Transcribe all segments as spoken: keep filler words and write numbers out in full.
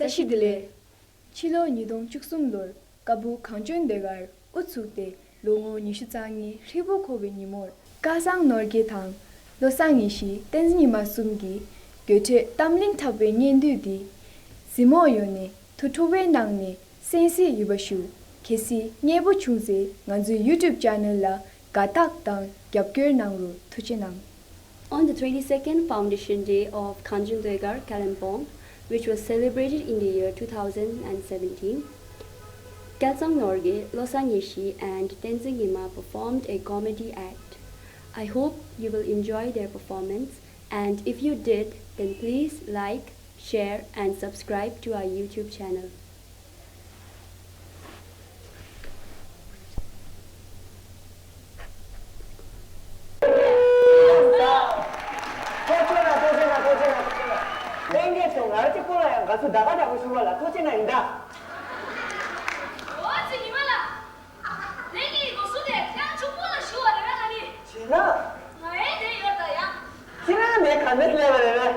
བཀྲ་ཤིས་བདེ་ལེགས། ཕྱི་ལོ་ཉིས་སྟོང་བཅུ་གསུམ་ལོར་ཀ་སྦུག་གངས་ལྗོངས་ཟློས་གར་དབུ་ཚུགས་ཏེ་ལོ་ངོ་ཉི་ཤུ་རྩ་ལྔའི་ཧྲིལ་པོ་འཁོར་བའི་ཉིན་མོར། སྐལ་བཟང་ནོར་རྒྱས་དང་བློ་བཟང་ངེས་ཤེས་བསྟན་འཛིན་ཉི་མ་གསུམ་གྱི་དགོད་བྲོའི་གཏམ་གླེང་འཁྲབ་པའི་བརྙན་ཐུང་འདི། གཟིགས་མོ་ཡོངས་ནས་ཐུགས་སྤྲོ་བའི་ནང་ནས་གསན་གཟིགས་ཡོད་པ་ཞུ། གལ་སྲིད་མཉེས་པོ་བྱུང་ཚེ་ང་ཚོའི་YouTube channel ལ་དགའ་རྟགས་དང་རྒྱབ་སྐྱོར་གནང་རོགས། ཐུགས་རྗེ་གནང་། On the twenty-second foundation day of Kangchon Degar Kalimpong, which was celebrated in the year two thousand and seventeen, Kelsang Norgay, Losang Yeshi, and Tenzin Ngima performed a comedy act. I hope you will enjoy their performance, and if you did, then please like, share, and subscribe to our YouTube channel. ལྷན་རྒྱས་ཚོ། ང་རང་གཅིག་པོ་ལ་ཡང་དགའ་བསུ་ད་ག་འདྲ་པོ་ཞུ་བ་ལ་ཐུགས་རྗེ་གནང་ཡིན་ད། འོ་ཙི་ཉི་མ་ལགས། ལྷན་རྒྱས་ཀྱི་དགའ་བསུ་དེ་ཁྱེད་རང་གཅིག་པོ་ལ་ཞུ་བ་རེད་པས་ཨ་ནི། བྱས་ན། ང་ཡང་དེ་ཡོད་ད་ཡ། ཁྱེད་རང་ནས་ག་འདྲ་སླེབས་པ་རེད་པས།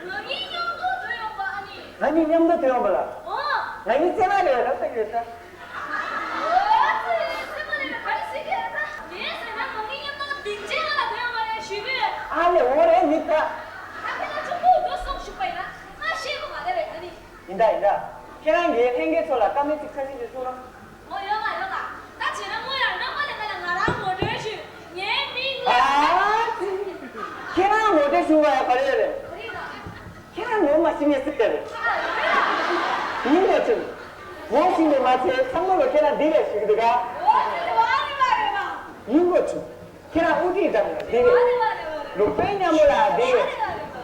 ང་གཉིས་མཉམ་དུ་ཐོན་ཡོང་པ་ཨ་ནི། ང་གཉིས་མཉམ་དུ་ཐོན་ཡོང་པ་ལ། འོ། ང་གཉིས་བཙས་མ་རེད་པས་ད་ཡོད་ད། འོ་ཙི་བཙས་མ་རེད་པས་ག་རེ་ཟེར་གྱི་རེད་ད། ངས་ཟེར་ན་ང་གཉིས་མཉམ་དུ་སྡིངས་ཆའི་ནང་ལ་ཐོན་ཡོང་པ་རེད་ཞུས་པས། ཨ་ལེ་འོ་རེད་མི་ད། ད་ཁྱེད་རང་གཅིག་པུ་འདུག་སོང་ཞུས་པ་ཡིན་ན་ང་ཤེས་དགོས་མ་རེད་པས་ཨ་ནི། ཡིན་ད་ཡིན་ད། ཁྱེད་རང་གིས་ལྷན་རྒྱས་ཚོ་ལ་བཀའ་མོལ་ཅིག་ཁ་ཤས་ཤིག་གསུང་རོགས། འོ་ཡོད་ལ་ཡོད་ལ། ད་བྱས་ན་དངོས་ཡང་རྣམ་པ་ལས་ཀ་ལ་ང་རང་ངོ་སྤྲོད་ཞུས། ངའི་མིང་ལ། ཨ་ཙི། ཁྱེད་རང་ངོ་སྤྲོད་ཞུ་བ་ཡ་ག་རེ་རེད། ག་རེ་ལ། ཁྱེད་རང་ངོ་མ་ཤེས་ནས་ཟེར་ཡ་རེད། ཨ་ཡོད་ལ། ཡིན་པ་ཅིག་ངོ་ཤེས་ནས་མ་ཚད་ཚང་མ་ལ་ཁྱེད་རང་འདི་རེད་ཞུ་གི་འདུག་ག་འོ་དེ་རེད་བ་རེད་བ་རེད་བ། ཡིན་པ་ཅིག་ཁྱེད་རང་དབུ་ཁྲིད་འདྲ་མོ་ལ་འདི་རེད། ལུགས་དཔོན་མཉམ་པོ་ལ་འདི་རེད།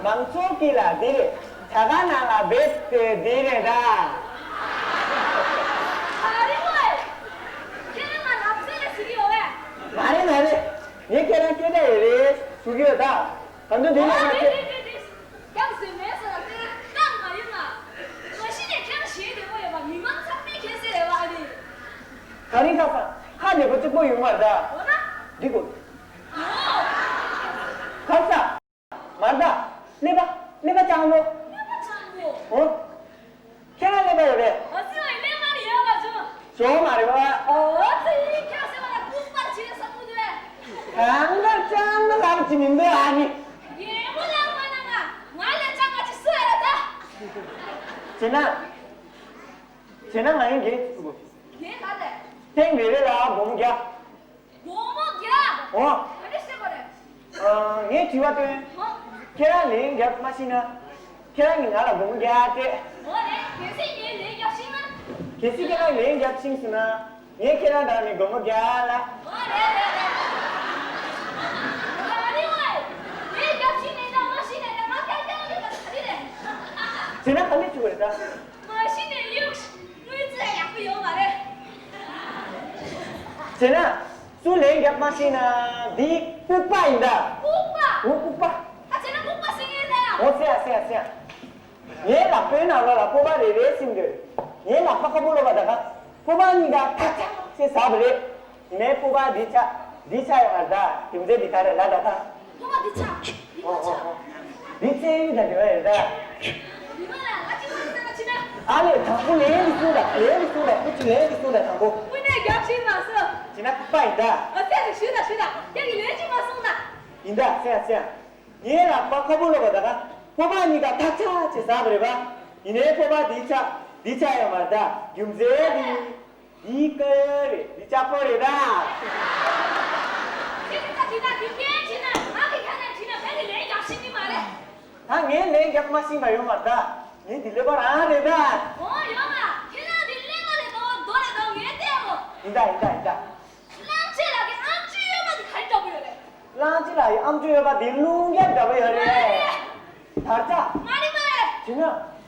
མང་ཚོགས་ཀྱི་ལ་འདི་རེད། བྱ་དགའ་ནང་ལ་རྦད་དེ་འདི་རེད་ད། ཨ་རི་ཝེ། ཁྱེད་རང་ང་ལབ་ཟེར་ལ་ཟེར་གྱི་ཡོད་པས། མ་རེད་མ་རེད། ངས་ཁྱེད་རང་སྐད་ཆ་ཡོད་རེད་ཞུ་གི་ཡོད་ད། ད་དུང་འདི་ལས་མ་ཨ་ཁྱེད། རེད་རེད་རེད། སྐབས་སུ་མེད་སོང་ལ་ཁྱེད་རང་བཏང་མ་ཡོང་ང་། མ་གཞི་ནས་ཁྱེད་རང་ཞེ་བདེ་པོ་ཡོད་པ་མི་མང་ཚང་མས་མཁྱེན་གསལ་རེད་བ་ཨ་ནི། ག་རེ་ཁ་སང་ཁ་བདེ་པོ་གཅིག་པོ་ཡོང་བ་རེད་ད། འོ་ན། འདི་གོ། ཨོ། ཁ་སང་། མར་ད། ཀླད་པ། ཀླད་པ་སྤྱང་པོ། ཀླད་པ་སྤྱང་པོ། འོ། ཁྱེད་རང་ཀླད་པ་ཡོད་པས། འོ་ཙི་བའི་ཀླད་པ་ནི་ཡོད་པ་བྱུང་། བྱུང་མ་རེད་པ། འོ་ཙི་ཡིན་ཁྱོད་ཟེར་བ་ལ་ལྐུགས་པར་བྱེད་བསམ་གྱི་འདུག་པས། གང་ལྟར་སྤྱང་པོ་ལབ་ཀྱི་མི་འདུག་ཨ་ནི། ཡེ་མོ་ལ་མ་ན་ང་ང་ལས་སྤྱང་ང་ཅི་སུ་ཡ་ར་ད། བྱས་ན། བྱས་ན་ང་ཡིན་གྱི་ཚུགས་གོ། ངས་ད་ལས། ཐེངས་རེ་རེ་ལ་སྒོར་མོ་བརྒྱ། སྒོར་མོ་བརྒྱ། འོ། ག་འདྲ་བཤད་པ་རེད། ཨ། ངས་དྲི་བ་བཏོན། འོ། ཁྱེད་རང་ལན་རྒྱབ་མ་ཤེས་ན། ཁྱེད་རང་གིས་ང་ལ་སྒོར་མོ་བརྒྱ་སྤྲད། འོ་རེད། གལ་སྲིད་ངས་ལན་རྒྱབ་ཤེས་ན། གལ་སྲིད་ཁྱེད་རང་ལན་རྒྱབ་ཤེས་སོང་ན། ངས་ཁྱེད་རང་དང་ནི་སྒོར་མོ་བརྒྱ་ལ། འོ་རེད་རེད་རེད། ཨ་རི་ཝེ། ལན་རྒྱབ་ཤེས་མེད་ན་མ་ཤེས་ན་ཡང་ང་སྐད་རྒྱག་ཡོད་པ་ག་རེ་རེད། བྱས་ན་ག་འདྲ་བྱེད་དགོས་རེད་ད། མ་གཞི་ནས་གཡུག་དངུལ་རྩིས་ཡག་པོ་ཡོད་མ་རེད། བྱས་ན། སུ་ལན་རྒྱབ་མ་ཤེས་ན་འདི་ལྐུགས་པ་ཡིན་ད། ལྐུགས་པ། འོ་ལྐུགས་པ། ད་བྱས་ན་ལྐུགས་པ་ཟེར་མཁན་ད་ཡ། འོ་ཟེར་ཡ་ཟེར་ཡ་ཟེར་ཡ། ངའི་ལག་པའི་ནང་ལོགས་ལ་སྤོབས་པ་རེ་རེ་ཟིན་འདུག་ངའི་ལག་པ་ཁ་སྤུ་ལོག་པ་ད་ག་སྤོབས་པ་གཉིས་ཀ་ཐག་ཆག་ཅེས་ཟ་བ་རེད། ཡིན་ནའི་སྤོབས་པ་འདི་ཆག་འདི་ཆག་ཡོང་བ་ད་རྒྱུ་མཚན་འདི་ག་རེ་ལ་ད་ད། སྤོབས་པ་འདི་ཆག་འདི་མ་ཆག་འདི་བཙན་གཡེམ་དང་འབྲེལ་བ་ཡོད་ད། མི་མ་ལ་ང་ཅི་མ་ཟེར་ན་ཅི་ན། ཨ་ལས་དང་པོ་ལན་འདི་གསུངས་ད་ལན་འདི་གསུངས་ད་ཁུ་ཆུ་ལན་འདི་གསུངས་ད་དང་པོ། དངོས་གནས་རྒྱབ་ཤིག་མ་སོ། བྱས་ན་ལྐུགས་པ་ཡིན་ད། ཨ་ཟེར་ཞུ་ད་ཞུ་ད་ཁྱེད་ཀྱི་ལན་ཅི་མ་གསུངས་ད། ཡིན་ད་ཟེར་ཟེར། ངའི་ལག་པ་ཁ་སྤུ་ལོག་པ་ད་ག་སྤོབས་པ་གཉིས་ཀ་ཐག་ཆག་ཅེས་ཟ་བ་རེད་པ། ཡིན་ནའི་སྤོབས་པ་འདི་ཆག་འདི་ཆག་ཡོད་མ་རེད་ད། རྒྱུ་མཚན་འདི། འདི་ཀ་རེད། འདི་ལྕགས་པོ་རེད་ད། ཁྱེད་ཀྱི་ད་འདི་ད་འདི་སྐད་བྱས་ན་ང་གི་ཁ་ནས་བྲིས་ན་ཁྱེད་ཀྱི་ལན་རྒྱག་ཤེས་ཀྱི་མ་རེད། ད་ངས་ལན་རྒྱག་མ་ཤེས་པ་ཡོད་མ་རེད་ད། ངས་འདི་ཀླད་པ་རང་རེད་ད། འོ་ཡོད་མ། ཁྱེད་རང་འདི་ཀླད་པ་རེད་དོ་རྡོ་རེད་དོ་ངས་བལྟས་འོ། ཡིན་ད་ཡིན་ད་ཡིན་ད། གླང་ཆེན་ལགས་ཀྱི་ཨམ་ཅོག་གཡོན་མ་འདི་ག་རེ་འདྲ་པོ་ཡོད་རེད། གླང་ཆེན་ལགས་ཀྱི་ཨམ་ཅོག་གཡོན་མ་འདི་རླུང་རྒྱག་འདྲ་པོ་ཡོད་རེད། དར་ཆ། མ་རེད་མ་རེད། བྱས་ན།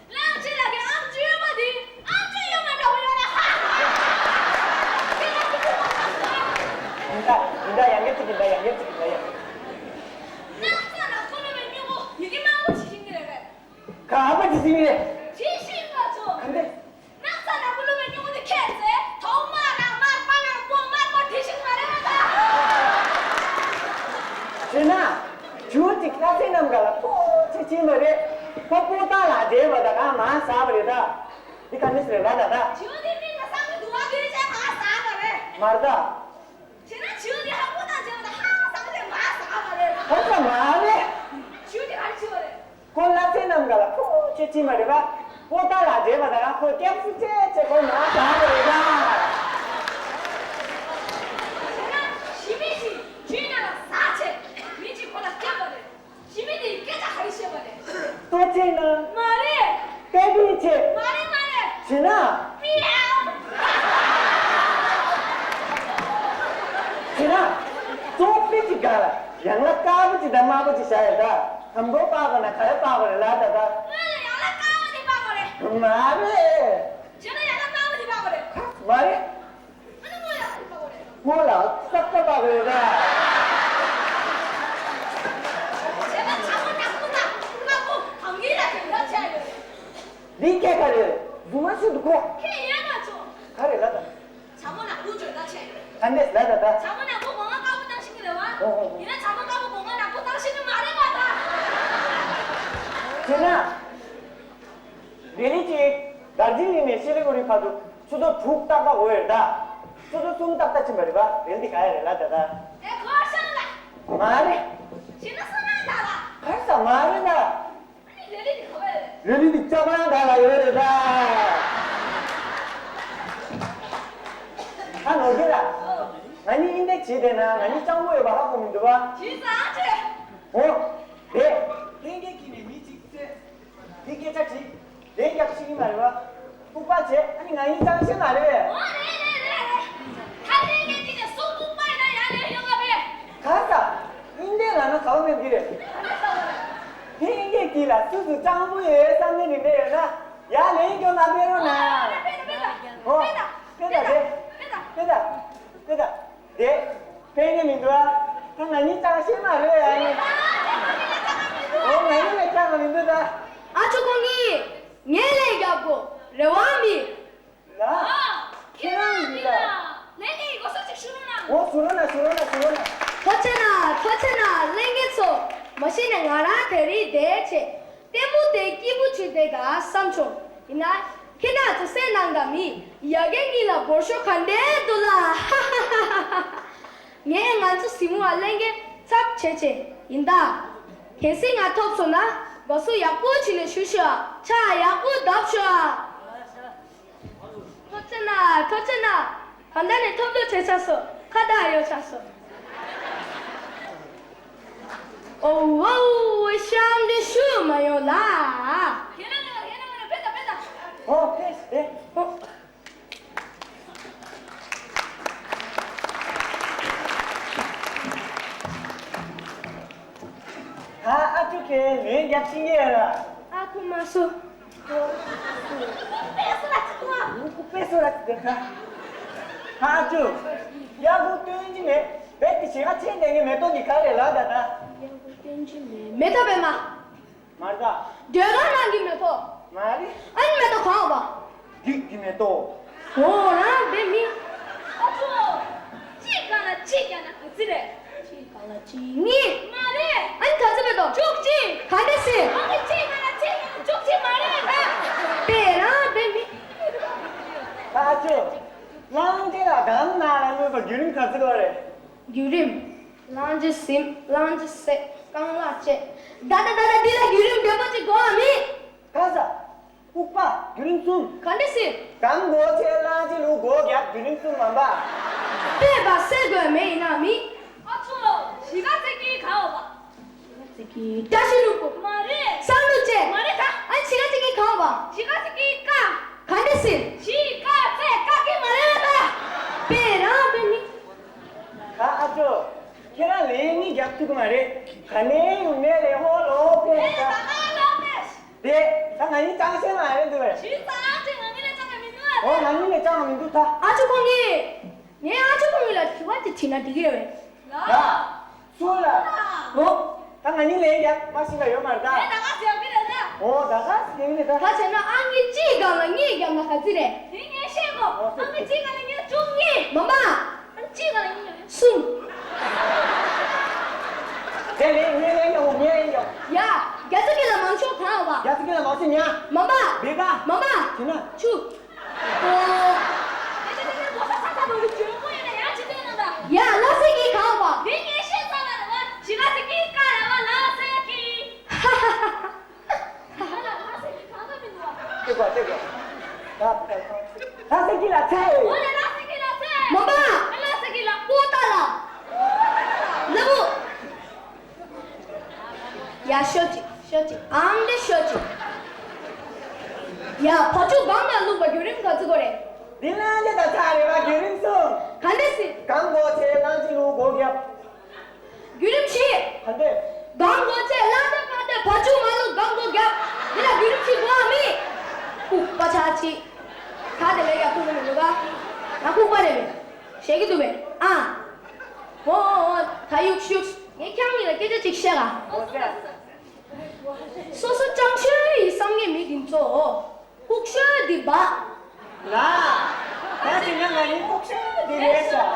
གླང་ཆེན་ལགས་ཀྱི་ཨམ་ཅོག་གཡོན་མ་འདི་ཨམ་ཅོག་གཡོན་མ་འདྲ་པོ་ཡོད་རེད་ཧ། ཁྱེད་རང་ཚོ་ཁྱོད་ཚོ་ཁ་ཤོར། ཡིན་ད་ཡིན་ད་ཡང་སྐད་ཅིག་ཡིན་ད་ཡང་སྐད་ཅིག་ཡིན་ད་ཡང་། སྣག་ཚ་ལ་ཁོ་ལོ་བའི་སྨྱུ་གུ་ཡི་གེ་མང་པོ་བྲིས་ཤིང་གི་རེད་པས། ག་པར་བྲིས་ཤིང་རེད། བྲིས་ཤིང་ལ་ཚོ། ག་འདྲས། སྣག་ཚ་ལ་ཁོ་ལོ་བའི་སྨྱུ་གུ་དེ་ཁྱེར་ཚེ་ཐོག་མར་རང་དམར་པ་ནང་པོ་དམར་པོ་བྲིས་ཤིང་མ་རེད་པས་ད། བྱས་ན། ཇུས་ཀྱི་ལྷ་སྲས་རྣམས་ག་ལ་ཕོ་ཆེ་ཆེ་མ་རེད། ཁོ་པོ་ཏ་ལ་བསྡད་པ་ད་ག་མ་ཟ་བ་རེད་ད། འདི་ག་ནས་རེད་ལ་ད་ད། བྱིའུ་འདི་མིག་ལ་བསམ་གི་འདུག་བ་དེ་ཅག་མ་ཟ་བ་རེད། མ་རེད་ད། བྱས་ན་བྱིའུ་འདི་ཧ་པོ་ཏ་བྱས་པ་ད་ཧ་བསམ་གི་མ་ཟ་བ་རེད། ཧ་ས་མ་རེད། བྱིའུ་འདི་ག་རེ་བྱས་པ་རེད། ཁོ་ལ་ཚེ་རྣམས་ག་ལ་ཁོ་ཁྱོད་ཅི་མ་རེད་པ། པོ་ཏ་ལ་བསྡད་པ་ད་ག་ཁོ་སྐྱབས་སུ་བཅས་བཅས་ཁོ་མ་ཟ་བ་རེད་ད། བྱས་ན་ཞི་མི་ཅིག་བྱིའུ་ན་ལ་ཟ་བྱས་མི་ཅིག་ཁོ་ལ་སྐྱབས་པ་རེད། ཞི་མི་དེས་སྐད་ཆ་ག་རེ་བཤད་པ་རེད། ལྟོ་ཆས་ན། མ་རེད། སྐད་འཕྲིན་ཆས། མ་རེད་མ་རེད། བྱས་ན། མིའུ། བྱས་ན། གཙོ་བོ་དཔེ་ཅིག་ག་ལ་ཡང་ལ་དཀར་པོ་ཅིག་དང་དམར་པོ་ཅིག་བཞག་ཡོད་ད། དམ་པོ་པགས་པ་ན་ག་རེ་པགས་པ་རེད་ལ་ད་ད། སྔོན་ལ་ཡང་ལ་དཀར་པོ་དེ་པགས་པ་རེད། མ་རེད། བྱས་ན་ཡང་ལ་དམར་པོ་དེ་པགས་པ་རེད། མ་རེད། སྔོན་ལ་ས་ཁ་པ་རེད་ར། འདི་སྐད་ཁ་རེད། རྫུན་མ་ཤོད་འདུག་གོ། ག་རེ་ལ་ད། ག་འདྲས་ལ་ད་ད། ཨོ་ཨོ་ཨོ། བྱས་ན། རེ་ལི་ཅིག་དར་ཇི་ལིང་ནས་ཤི་ལི་གུ་རི་བར་དུ་ཆུ་ཚོད་དྲུག་ཏག་ཏག་འགོར་ཡོད་རེད་ད། ཆུ་ཚོད་གསུམ་ཏག་ཏག་ཕྱིན་པ་རེད་པ། རེད་འདི་ག་ཡ་རེད་ལ་ད་ད། ཨེ་ཁོ་ཤང་ལ། མ་རེད། ཤི་ན་སོང་ན་ད་ལ། ག་ས་མ་རེད་ད། ཨ་ནི་རེ་ལི་འདི་ག་བ་རེད། རེ་ལི་འདི་ལྕགས་རང་ད་ལ་ཡོད་རེད་ད། ཨ་ནོར་གྱི་ལ། ཨོ། ང་གཉིས་ཨིན་དེ་བྱེད་དེ་ན་ང་གཉིས་སྤྱང་པོ་ཡོད་པ་ཧ་གོ་མི་འདུག་བ། ཇི་ཙང་ཅེ། ཨོ། རེད། ལྷན་རྒྱས་ཀྱིས་ནས་མི་གཅིག་བཙལ། འདི་སྐད་ཆ་དྲིས། ལན་རྒྱག་ཤེས་ཀྱི་མ་རེད་བ། ལྐུགས་པ་བྱས་ཨ་ནི་ང་ཡིན་ཅང་ཤེས་མ་རེད་བས། ཨོ་རེད་རེད་རེད་རེད། ད་ལྷན་རྒྱས་ཀྱིས་ནས་སུ་ལྐུགས་པ་ཡིན་ན་ཡང་ལན་ཡོང་བ་རེད། ག་ས། ཨིན་དེ་ལ་ན་ག་བ་མེད་ཀྱི་རེད། ལྷན་རྒྱས་ཀྱིས་ལ་སུ་སུ་སྤྱང་པོ་ཡོད་བསམ་ནས་རིན་པས་ཡོད་ན། ཡ་ལན་རྒྱག་ན་དཔེ་རོགས་ན། ཨོ་དཔེ་ད་དཔེ་ད་དཔེ་ད་དཔེ་ད་དཔེ་ད་དཔེ་ད། དེ། དཔེ་ནི་མི་འདུག་ཨ། ད་ང་གཉིས་ཅང་ཤེས་མ་རེད་ཨ་ནི། ཨོ་ང་གཉིས་ལས་ཅང་མི་འདུག་ད། ཨ་ཅོ་ཁོང་གིས་ངའི་ལས་རྒྱབ་དགོས་རེ་བ་མི། ལ། ཁྱེད་རང་ཡིན་ད། ལས་ཀའི་གོ་ས་ཅིག་ཞུ་རོགས་གནང་། ཨོ་ཞུ་རོགས་གནང་ཞུ་རོགས་གནང་ཞུ་རོགས་གནང་། ཐུགས་རྗེ་གནང་ཐུགས་རྗེ་གནང་ལྷན་རྒྱས་ཚོ། མ་གཞི་ནས་ང་རང་དེ་རིང་བསྡད་བྱས། ལྟད་མོ་དེ་སྐྱིད་པོ་བྱུང་བསྡད་ག་བསམ་བྱུང་། ཡིན་ན། ཁྱེད་རང་ཚོ་སེམས་ནང་ག་མི། ཡ་གི་གཉིས་ལ་སྒོར་ཤོག་ག་འདྲས་འདུག་ལ། ཧ་ཧ་ཧ་ཧ། ངས་ང་ཚོ་གཟིགས་མོ་བ་ལེན་གྱི་ཚབ་བྱེད་ཆེ་ཡིན་ད། གལ་སྲིད་ང་ཐོབ་སོང་ན་དགའ་བསུ་ཡག་པོ་བྱས་ནས་ཞུ་ཤོག་ཨ། ཕྱག་ཡག་པོ་བརྡབ་ཤོག་ཨ། ཐུགས་རྗེ་གནང་ཐུགས་རྗེ་གནང་། ད་ལྟ་ནས་ཐོབ་ཐུབ་བྱས་ཆགས་སོང་། ཁ་བརྡ་ཡོད་ཆགས་སོང་། ཨོ་ཝའོ་ཤམ་འདི་ཤུ་མ་ཡོང་ལ། ཧེ་ན་ང་ཧེ་ན་ང་ཕེ་ད་ཕེ་ད། ཨོ་ཕེ་ཕེ། ཨོ། ཨ་ཨ་ཅོ་ཁེ་ལེན་རྒྱབ་ཤིང་ཡེ་ར། ཨ་ཁུ་མ་སོ། ཨུ་ཁུ་པེ་སོ་ར་ཅི་ཏུ་ཨ། ཨུ་ཁུ་པེ་སོ་ར་ཅི་ཏུ་ཁ། ཨ་ཅོ། ཡ་ཁུ་སྟོན་གྱི་མེད། བེད་ཀྱི་ཞེ་ག་ཆེན་ལྡན་གྱི་མེ་ཏོག་འདི་ག་རེ་ལ་ད་ད། ཡ་ཁུ་སྟོན་གྱི་མེད། མེ་ཏོག་པད་མ། མར་ད། ཟློས་གར་ནང་གི་མེ་ཏོག་མ་རེད། ཨ་ནི་མེ་ཏོག་གང་བ། རྒྱུད་ཀྱི་མེ་ཏོག་ཨོ་རང་བེ་མི། ཨ་ཅོ། གཅིག་གང་ལ་གཅིག་རྒྱག་ན་ག་ཚི་རེད། གཅིག་གང་ལ་གཅིག་གཉིས། མ་རེད། ཨ་ནི་ག་ཚི་མེ་ཏོག་བཅུ་གཅིག་ག་འདྲ་སི། ཨ་ནི་གཅིག་གང་ལ་གཅིག་རྒྱག་ན་བཅུ་གཅིག་མ་རེད་ད། བེ་རང་བེ་མི། ཨ་ཅོ། གླང་ཆེན་ལ་སྒམ་ནང་ལ་གནོད་པ་བརྒྱུད་རིམ་ག་ཚི་ལོ་རེད། བརྒྱུད་རིམ། གླང་ཆེན་ཟིན། གླང་ཆེན་བསད། རྐང་ལག་བཅད། ད་ད་ད་ད་འདི་ལ་བརྒྱུད་རིམ་བདེ་པོ་ཅིག་དགོས་པ་མིན། ག་ས། ལྐུགས་པ། བརྒྱུད་རིམ་གསུམ། ག་འདྲ་ཟིན། གང་མགོ་ཆེ་གླང་ཆེན་ལུག་མགོ་རྒྱབ་བརྒྱུད་རིམ་གསུམ་མམ་པ། བསད་པ་བསད་དགོས་མེད་ཡིན་ན་མིན། ཨ་ཚོ། གཞིས་ཀ་རྩེ་གི་ག་འོ་བ། གཞིས་ཀ་རྩེ་གི་བཀྲ་ཤིས་ལྷུན་པོ། མ་རེད། བསམ་བློ་བཅས། མ་རེད་ད། ཨ་གཞིས་ཀ་རྩེ་གི་ག་འོ་བ། གཞིས་ཀ་རྩེ་གི་ཀ་ག་འདྲ་ཟིན། གཞིས་ཀ་རྩེ་ཀ་གི་མ་རེད་པ། དཔེ་རང་དཔེ་མི། ད་ཨ་ཅོ། ཁྱེད་རང་ལན་གཉིས་རྒྱབ་ཐུབ་ཀྱི་མ་རེད། ག་ནས་ཡོང་ནས་ལས་ཧོ་ལོ་ཕེ་ད། ད་ཧ་ལོ་ཕེ། དེ་ད་ང་གཉིས་ཅང་ཤེས་མ་རེད་འདུག་བས། ཞུས་ཙང་ཨ་ཅེ་ང་གཉིས་ལས་ཅང་ག་མི་འདུག་ཨ། ཨོ་ང་གཉིས་ལས་ཅང་ག་མི་འདུག་ད། ཨ་ཅོ་ཁོང་གིས། ངས་ཨ་ཅོ་ཁོང་གཉིས་ལ་དྲི་བ་དེ་དྲིས་ན་འགྲིག་གི་རེད་བས། ལ། སུ་ལ། ཨོ། ད་ང་གཉིས་ལས་ཡག་མ་ཞིག་ལ་ཡོད་མ་རེད་ད། ངས་ད་ག་ཟེར་གི་རེད་ད། ཨོ་ད་ག་ཟེར་གི་རེད་ད། ད་བྱས་ན་ཨང་ཀི་གཅིག་སྒང་ལ་གཉིས་བརྒྱབ་ན་ག་ཚི་རེད། དེ་ངས་ཤེས་གོ་ཨང་ཀི་གཅིག་སྒང་ལ་གཉིས་བཅུ་གཉིས། མ་མ། ཨང་ཀི་གཅིག་སྒང་ལ་གཉིས་གསུམ། དེ་ལས་ངས་ལས་ཡག་ངས་ལས་ཡག་ཡ། རྒྱ་ཚ་གི་ལ་མང་ཤོས་གང་བ། ཡ་ཙི་ཀི་ལ་མ་ཤི་ཉ། མམ་པ། བེ་ག་མམ་པ། ཁྱི་ན། ཆུ། ཨོ། ཡ་ལ་སེ་ཀི་གང་བ། ཧ་ཧ་ཧ། ལ་སེ་ཀི་ལ་ཚེ། མམ་པ། ལ་སེ་ཀི་ལ་པོ་ཏ་ལ། ལ་བུ། ཡ་ཤོད་ཅིག་ཤོད་ཅིག་ཨང་དེ་ཤོད་ཅིག་ཡ་ཕ་ཆུ་སྒང་ལ་བླུགས་པ་བརྒྱུད་རིམ་ག་ཚོད་དགོས་རེད། འདི་གླང་ཆེན་དང་ཚ་རེད་བ་བརྒྱུད་རིམ་གསུམ། ག་འདྲ་སི། གང་གོ་ཆེ་གླང་ཆེན་ལུག་གོ་རྒྱབ། བརྒྱུད་རིམ་བཞི། ག་འདྲ། གང་གོ་ཆེ་གླང་ཆེན་ཕ་དེ་ཕ་ཆུ་མ་བླུགས་གང་གོ་རྒྱབ། འདི་ལ་བརྒྱུད་རིམ་བཞི་དགོས་མི། ལྐུགས་པ་ཆ་ཅིག་ད་དེ་ལས་ཡག་པོ་མི་འདུག་ག་ང་ལྐུགས་པ་རེད་པས། བཤད་ཀྱི་འདུག་པས་ཨ། འོ་འོ་འོ་ད་ཡུག་ཤུག་ངས་ཁྱང་གཉིས་ལ་སྐད་ཆ་ཅིག་བཤད་ག་སོ་སོ་ཅང་ཤོས་ཡི་བསམ་ངེས་མི་འདི་ཚོ། ལྐུགས་ཤོས་འདི་བ། ལ། ད་ཅི་ང་ང་ཡིན་ལྐུགས་ཤོས་འདི་རེད་ཤག